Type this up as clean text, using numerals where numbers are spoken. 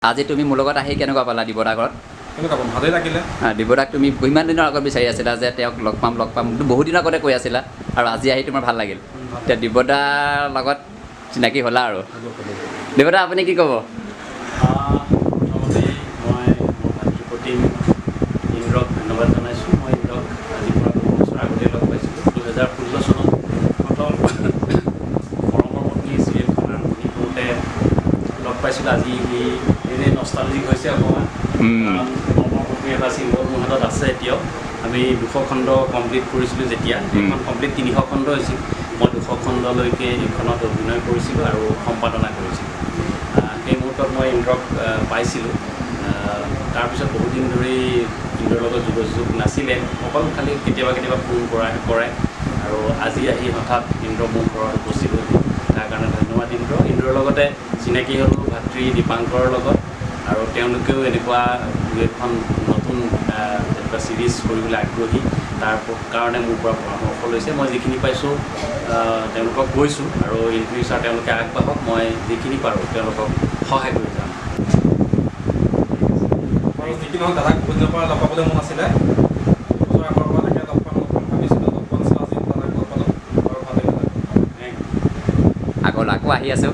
আজি তুমি মোৰ লগত আহি কেনেকুৱা পালা দিবদা ঘৰত? কেনেকুৱা পাম, ভালেই লাগিলে। দিবদাক তুমি কিমান দিনৰ আগত বিচাৰি আছিলা যে তেওঁক লগ পাম লগ পাম, বহুত দিনৰ আগতে কৈ আছিলা আৰু আজি আহি তোমাৰ ভাল লাগিল। এতিয়া দিবদাৰ লগত চিনাকি হ'লা আৰু দিবদা, আপুনি কি ক'ব? প্ৰথমতে মই মোৰ ভাতৃ প্ৰতিম ইন্দ্ৰক ধন্যবাদ জনাইছোঁ। মই ইন্দ্ৰক আজিৰ পৰা বহু বছৰ আগতে লগ পাইছিলোঁ। 2016 চনত প্ৰথম মৰমৰ পত্নী চিৰিয়েলখন আৰম্ভণি কৰোঁতে লগ পাইছিলোঁ। আজি সি এনেই নষ্টালজিক হৈছে অকণমান, কাৰণ মৰমৰ পত্নী এটা চিম্বল মোৰ হাতত আছে এতিয়াও। আমি 200 খণ্ড কমপ্লিট কৰিছিলোঁ যেতিয়া, সেইখন কমপ্লিট 300 খণ্ড হৈছিল। মই 200 খণ্ডলৈকে এইখনত অভিনয় কৰিছিলোঁ আৰু সম্পাদনা কৰিছিলোঁ। সেই মুহূৰ্তত মই ইন্দ্ৰক পাইছিলোঁ। তাৰপিছত বহুত দিন ধৰি ইন্দ্ৰৰ লগত যোগাযোগ নাছিলে, অকল খালি কেতিয়াবা কেতিয়াবা ফোন কৰা কৰে। আৰু আজি আহি হঠাৎ ইন্দ্ৰ মোৰ ঘৰত উপস্থিত হ'ল, তাৰ কাৰণে ধন্যবাদ ইন্দ্ৰ। ইন্দ্ৰৰ লগতে চিনাকি হ'লোঁ ভাতৃ দীপাংকৰৰ লগত আৰু তেওঁলোকেও এনেকুৱা দুই এখন নতুন এনেকুৱা ছিৰিজ কৰিবলৈ আগ্ৰহী, তাৰ কাৰণে মোৰ পৰা পৰামৰ্শ লৈছে। মই যিখিনি পাইছোঁ তেওঁলোকক কৈছোঁ আৰু ইন ফিউচাৰ তেওঁলোকে আগবাঢ়ক, মই যিখিনি পাৰোঁ তেওঁলোকক সহায় কৰি যাম। আৰু যি কি নহওক, দাদাক বহুত দিনৰ পৰা লগ পাবলৈ মন আছিলে। বছৰ আগৰ পৰা তাকে লগ পাম লগ পাম ভাবিছিলোঁ, লগ পোৱা নাছিলোঁ। আজি দাদাক লগ পালোঁ আৰু ভাল লাগিলে। আগলৈ আকৌ আহি আছোঁ।